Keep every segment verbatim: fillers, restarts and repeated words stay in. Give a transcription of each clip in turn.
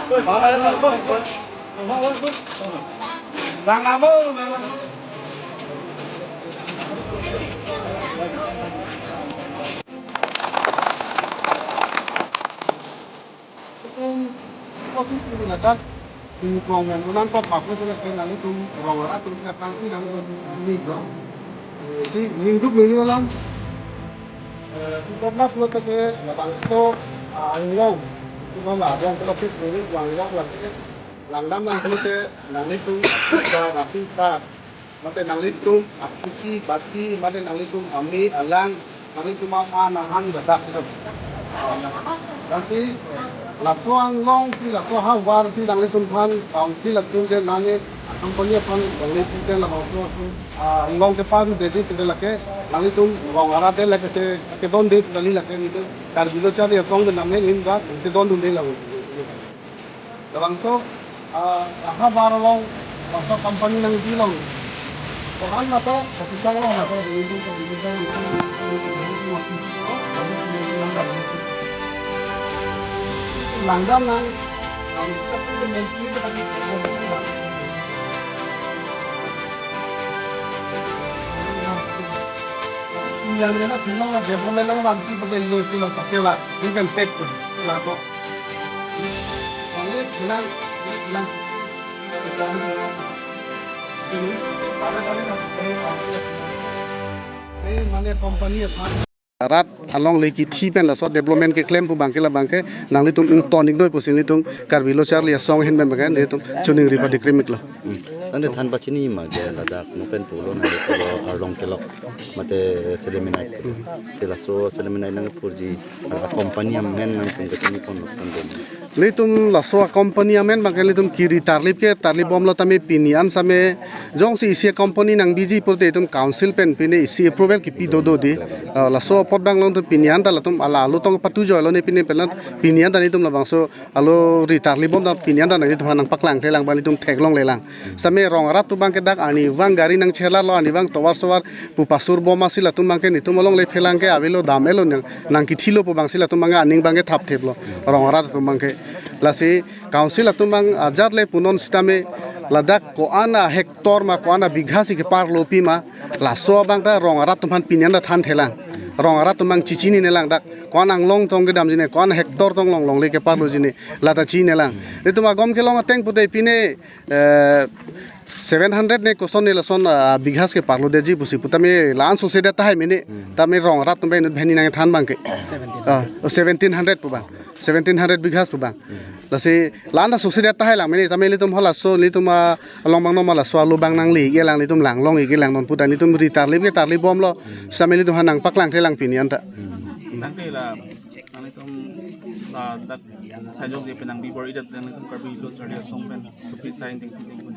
Tum, kopi tu na ta, tu kong yang ulang kok pakai tu na kena ni tum rong arat tu na kang si nang tum ni dong. Eh, si minggu minggu lang. Eh, tu kok nak lo ke labangso, ah, anglong. Tu kong labang tu kopi tu ni anglong lang ke. Langdam lang tu ke nang ni tum ta rapi ta. Mate nanglitum apiki bati, mate nanglitum ame alang, nanglitum ama nahan badak itu. Nanti laso anglong si laso havar si nanglitum aphan, council atum ke nangli company aphan, nanglitum ke laso, ah, anglong ke paru dede si lake, nanglitum rong arat de lake si, kedondun dali lake nitum, Karbi Lo Charli Asong de namhe nin ba, kedondun de lake. Labangso, ah, havar along, bangso company nangji along. Kohan na to, official along na to, langdam nang, yang dia nak bilang development nang bangsi pakai lo sila pakai lah, you can take pun, lah kok. Mane bilang, bilang. Mane company aphan. Rat alongle kithi pen laso development keklem pu abangke labangke nanglitum ington-ik noi pusi nelitum Karbi Lo Charli Asong ahin pen abangke nelitum choningri padikrim-iklo. Hmm. Tangte than pachini ma ke ladak non pen pulo nang pulo arlong kelok mate selemenai. Si laso selemenai nangpurji a company amen nangtum kachini pon noksan dun. Nelitum laso a company amen abangke nelitum kiri tarlip ke tarlip bomlo tame pini an same jongsi isi a company nangbiji pute itum council pen pine isi approval kipi dodo di. Ah, laso apot abang along tu pini an ta latum ala alu tong patu joilo ne pine pen pini an ta nelitum labangso alu ri tarlip bom ta pini an ta nelitum aphan nangpaklang thelang abang nelitum theklongle lang. Same rong arat atum abangke dak arnivang gari nangchelarlo, arnivang tovar sovar pu pasur bom asi latum abangke nelitum alongle phelang ke avelo dam-etlo nang, nangkithilo pu abangsi latum abangke aning abangke thaptheplo rong arat atum abangke. Lasi council atum abang ajar le punon sitame ladak ko-an a hectare ma ko-an a bigha si keparlo pima laso abang ta rong arat atum aphan pini an ta than thelang. Rong arat atum abang chichininelang dak ko-an anglong tong kedamjine, ko-an hectare tong longlongle keparlojine, lata chininelang. Nelitum agom kelong ateng pute pine eh, seven hundred ne koson ne lason, ah, bighas keparlo detji pusi pu tame la-an sose det tahai mene. Hmm. Tame rong arat atum pen bheni nangthan abangke. Seventeen. Ah, oh, seventeen hundred pu abang. Seventeen hundred bighas pu abang. Hmm. Lasi la-an ta sose det tahai lang mene tame nelitum halaso nelitum, ah, along abang no ma laso alu abang nangle-ik-e lang nelitum langlong-ik-e lang non pu ta nelitum ri tarlip ke tarlip bomlo. Hmm. Same nelitum aphan nangpaklang thelang pini an ta. Hmm. Tangte la, nanglitum la dak sajok je penang bibor idat nanglitum Karbi Lo Charli Asong pen kopi sign ding si ding pun.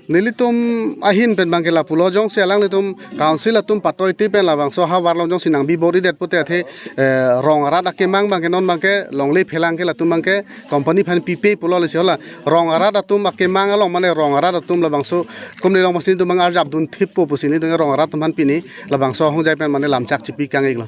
Nelitum ahin pen abangke lapulo jongsi alanglitum council atum patoiti pen labangso havar along jongsi nang bibor idet pute athe, eh, rong arat akemang abangke non abangke longle phelang ke latum abangke company aphan pipe pulo lesi hala rong arat atum akemang along mane rong arat atum labangso kumni along masi nelitum abang arjap dun thippo pusi nelitum rong arat atum aphan pini labangso ahongjai pen mane lamchak chipi kang-iklo.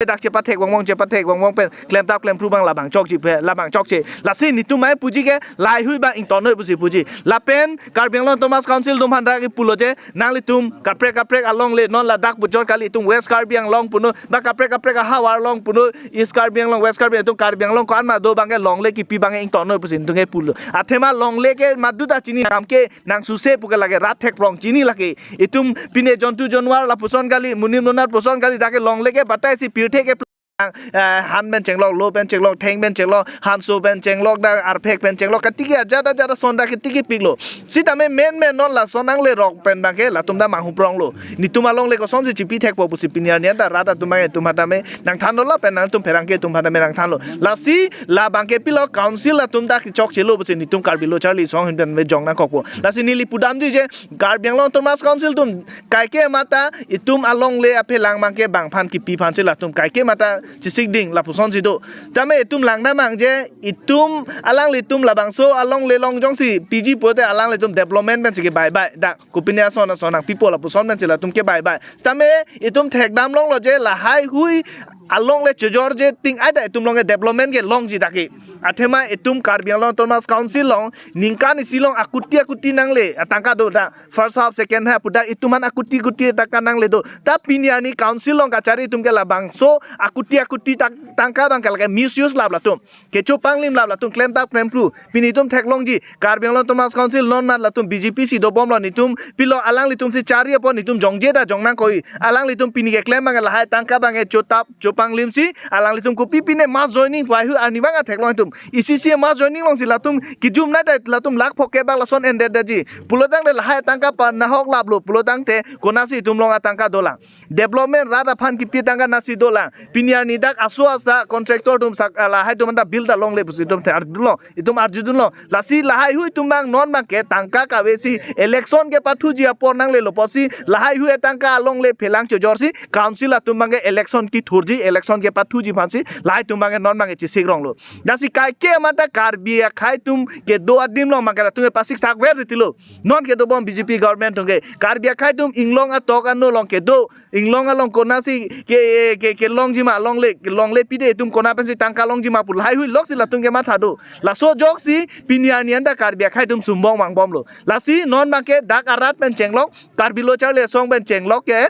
Dak chepathek wangwang chepathek wangwang pen klemtap klempru abang labang chokche pen labang chokche. Lasi nelitum mai puji ke lahai hui abang ington noi pusi puji. Lapen Karbi Anglong Autonomous Council atum aphan dak kipulo je nanglitum kaprek kaprek alongle non ladak bujor kali itum West Karbi Anglong punoi ba kaprek kaprek ahavar along punoi East Karbi Anglong West Karbi itum Karbi Anglong ko-an ma do abangke longle kipi abangke ington noi pusi nelitum ke pulo. Athema longle ke madu ta chini kam ke nang suse puke lake rat thek prong chini lake. Itum pine jontu jonwar lapuson kali, monit monat puson kali, dak ke longle ke batai si pirthe ke plang, eh, han pen chenglok, lo pen chenglok, theng pen chenglok, hanso pen chenglok, dak arphek pen chenglok, katiki ajat ajat ason dak katiki piklo. Sitame men men non lason nangle rok pen abangke latum ta manghu pronglo. Nelitum alongle kosonsi chipi thekpo pusi pini arni an ta rat atum abang itum aphan tame nangthanlo lapen nangtum pherangke atum aphan tame nangthanlo. Lasi labangke pilo council atum ta kechokchelo pusi nelitum Karbi Lo Charli Asong ahin pen me jong nangkokpo. Lasi neli pudamji je Karbi Anglong Autonomous Council atum kaike mata itum alongle aphelang abangke bang aphan kipi aphansi latum kaike mata chesik ding lapusonsi do. Tame itum langdam nang je itum alanglitum labangso alongle along jongsi piji pute alanglitum development pensi kebaibai dak kopine ason ason nangpipo lapuson pensi latum kebaibai. Tame itum thekdam longlo je lahai hui Alongle chojorje ting ai ta itum along ke development ke longji dak ke. Athema itum Karbi Anglong Autonomous Council along ningkan isi along akuti akuti nangle atangka do dak. First half, second half, dak itum aphan akuti akuti atangka nangle do. Ta pini arni council along kachari atum ke labangso akuti akuti tang-, tangka abang ke lake misuse lap latum. Kecho panglim lap latum, klemtap klemphru. Pini itum theklongji, Karbi Anglong Autonomous Council non mat latum B J P si dobomlo, netum pilo, alanglitum si chari apot netum jongje ta jong nangkok. Alanglitum pini keklem abang ke lahai tangka abang ke chotap chopanglim si, alanglitum kopi pine mass joining pu haihui arni abang theklong itum. Isi isi mass joining along si latum kejum nai ta latum lakh phokep bak lason endetji. Pulotangte lahai tangka panahok laplo, pulotangte konatsi itum along atangka dolang. Development rat aphan kipi tangka nasi dolang. Pini arni dak aso asa contractor atum sak, ah, lahai atum anta bill ta longle pusi itum the arjudunlo, itum arjudunlo. Lasi lahaihui atum abang non abang ke tangka kave si election kepathuji apor nanglelo pusi lahaihui atangka alongle phelang chojor si council atum abang ke election kethurji, election kepathuji aphan si lahai atum abang ke non abang ke chesik ronglo. Lasi kaike mata Karbi akhei atum kedo adim along abang ke latum ke pasik sakver titilo. Non kedobom B J P government atum ke, Karbi akhei atum inglong atok ano along kedo, inglong along konatsi ke, ke, kelongji ma, longle, longle pide itum kona pensi tangka longji ma pu lahaihui lok si latum kematha do. Laso ajok si pini arni anta Karbi akhei atum sumbong vangbomlo. Lasi non abang ke dak arat pen chenglok, Karbi Lo Charli Asong pen chenglok ke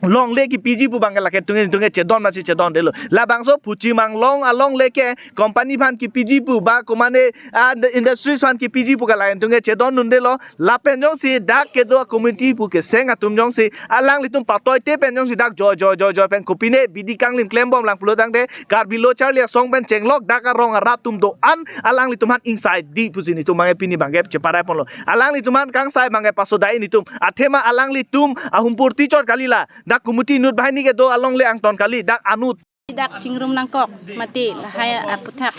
longle kepiji pu abang ke lake tungin tungin chedon masi chedondelo. Labangso Phuchimang along alongle ke company aphan kepiji pu ba komane, ah, industries aphan kepiji pu ke lake tungin chedondundelo. Lapen jongsi dak kedo community pu keseng atum jongsi alanglitum patoite pen jongsi dak joi joi joi joi pen kopine bidi kanglim klembomlang pulotangte Karbi Lo Charli Asong pen chenglok dak arong arat atum do-an alanglitum aphan ingsai di pusi netum abang ke pini abang ke cheparai ponlo. Alanglitum aphan kangsai abang ke pasodai netum. Athema alanglitum ahumpur tichot kali la. Dak committee inut banghini kedo alongle angton kali, dak anut. Dak chingrum nangkok, mate lahai aputhak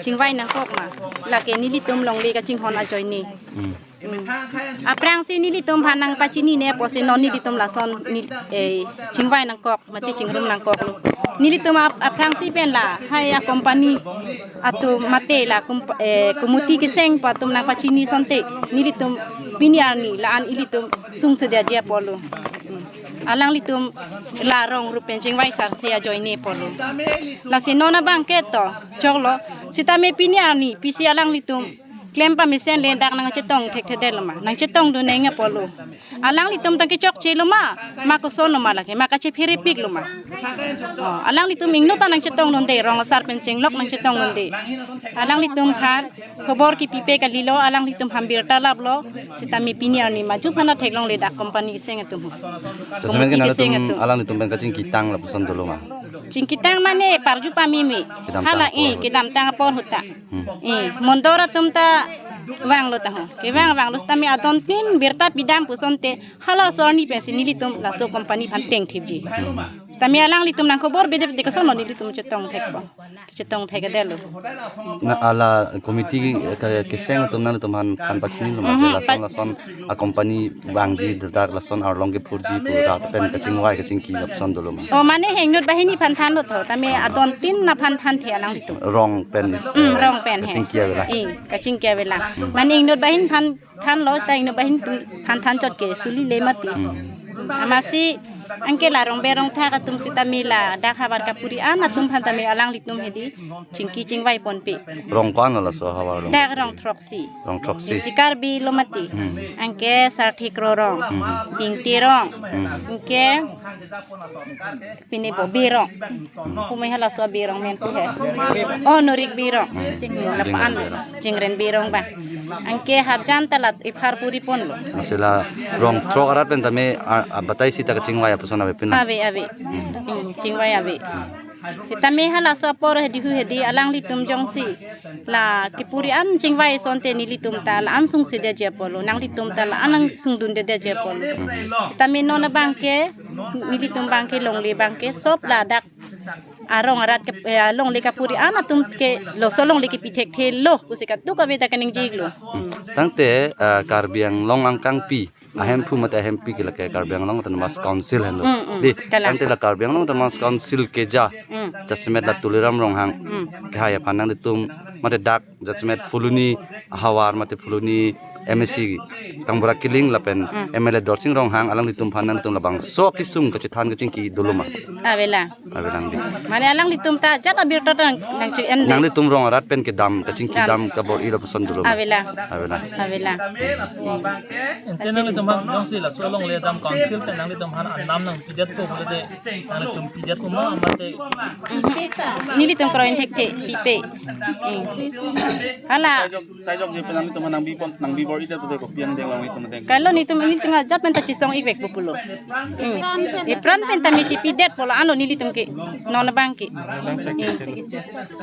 chingvai nangkok ma. Lake nelitum longle kachinghon ajoine. Hmm. Hmm. Aphrangsi nelitum aphan nangpachinine pusi non nelitum lason ni, eh, chingvai nangkok, mate chingrum nangkok. Nelitum ap-, aphrangsi pen lahai a company atum mate la komp-, eh, committee keseng pu atum nangpachini asonte nelitum pini arni la-an ilitum sungsedeji apotlo. Hmm. Alanglitum la rong rup pen chingvai sarse ajoine apotlo. Lasi non abang ke to choklo. Sitame pini arni pisi alanglitum klem pamesen le dak nangchetong thekthedetlo ma, nangchetongdun neng apotlo. Alanglitum tang kechokchelo ma, ma kosonlo ma lake, ma kachepherepiklo ma. Oh, alanglitum ingno ta nangchetongdunde, rong asar pen chenglok nangchetongdunde. Alanglitum aphan khobor kipipe kalilo, alanglitum aphan birta laplo, sitame pini arni maju aphan theklongle dak company keseng atum ho. Jasemet ke committee keseng nangtum atum alanglitum pen kachingkitang lapuson dolo ma? Chingkitang mane parju pameme. Kedamtang hala apor eh hut. Kedamtang apor ahut ta. Hmm. Eh, mondor atum ta vanglo ta ho. Kevang vanglo sitame adontin birta pidam pu asonte halaso arni pensi nelitum laso company aphan tengthipji. Hmm. Sitame alanglitum nangkhobor bedep de kosonlo nelitum chetong thekpo. Chetong thekthedetlo. Na hala committee ke, keseng atum nangtum aphan than pachinilo ma, mhm, je lason pa- lason a company vangji, dak lason arlong kephurji pu rat pen kachingvai kachingki lapuson dolo ma? Oh, mane inut banghini aphan thanlo tho, tame adontin aphan thanthe alanglitum. Rong pen, hmm, eh, rong pen he. Kachingki avelang. Eh, kachingki avelang. Hmm. Mane inut banghini aphan thanlo, ta inut banghini atum aphan than chot ke suli le mati. Hmm. Amatsi anke la rong berong thak atum sitame ladak havar kapuri an atum aphan tame alanglitum hedi chingki chingvai ponpe. Rong ko-an laso havar along? Dak rong throksi. Rong throksi. Isi Karbi lo mati. Hmm. Anke Sarthe Kro rong. Hmm. Bingti rong. Hmm. Anke pine bo Birong. Hmm. Kumai halaso Birong men tu he. Oh, Norik Birong. Hmm. Hmm, lapu-an. Jingren Birong. Jingren Birong ba. Anke hapjan ta la iphar puri ponlo. Masila rong throk arat pen tame a, a, batai sita kachingvai apuson ave pina. Ave, ave. Hmm. Hmm, chingvai ave. Sitame halaso apor hedi hu hedi alanglitum jongsi la kepuri an chingvai asonte nelitum ta la-an sungsedeji apotlo, nanglitum ta la-an nangsungdundedeji apotlo. Hmm. Sitame non abang ke nelitum abang ke longle abang ke sop ladak arong arat ke, eh, longle kapuri an atum ke laso longle kepi thekthelo pusi katuk kave ta kaningjeilo. Hmm. Tangte, eh, Karbi Anglong angkangpi ahemphu mate ahempi ke lake Karbi Anglong Autonomous Council henlo. Hmm, hmm. Dei, kalang. Tangte la Karbi Anglong Autonomous Council keja. Hmm. Jasemet la Tuliram Ronghang. Hmm. Kehai aphan nangtum mate dak jasemet Phuloni havar mate Phuloni M A C Kangbura Killing lapen M L A Dorsing Ronghang alanglitum aphan nangtum labangso akesung kachethan kachingki dolo ma? Avelang. Avelang dei. Mane alanglitum ta jat abirta ta nang, nangchi en dei. Nanglitum rong arat pen kedam kachingki dam kabor-i lapuson dolo ma? Avelang. Avelang. Avelang. Ante nanglitum aphan jongsi laso alongle dam council pen nanglitum aphan anam nangpidetpo pulote nanglitum pidetpo ma mate? Nelitum kroin thekthe pipe. Hmm. Hala. Saijok, saijok je penang itum nangbi pon, nangbi bor-idet pulote kopi angdeng long itum deng? Kalau nelitum, nelitum ajat pen ta chisong-ik vekpo pulo. Hmm. Ipran pen ta mi chipidetpo lo ano nelitum ke. Non abang ke.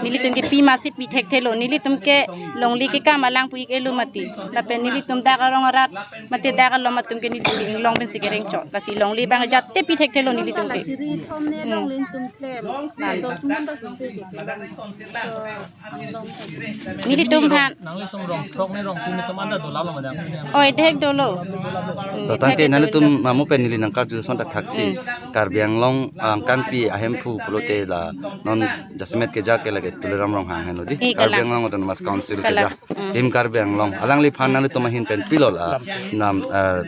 Nelitum ke pi masi pi thekthelo. Nelitum ke longle kekam alang pu-ik-et lo mati. Lapen nelitum dak arong arat mate dak alom atum ke nelitum ke inglong pensi kereng chot. Lasi longle abang ajat te pi thekthelo nelitum ke. Chiri thom ne longle atum klem. Dos mun ta susi ke. Nelitum aphan. Nanglitum rong throk ne rong tin atum anda dolo ma dang? Oi, dehek dolo. Hmm, to tangte dehek nanglitum dolo. Mamu pen neli nangkarju ason thakthaksi. Hmm. Karbi Anglong angkangpi ahemphu pulote la non jasemet keja ke lake Tuliram Ronghang henlo dei. Eh, Karbi kalang. Anglong Autonomous Council, kalang, keja. Hmm. Team Karbi Anglong. Alangliphan nanglitum ahin pen pilo la nam, eh,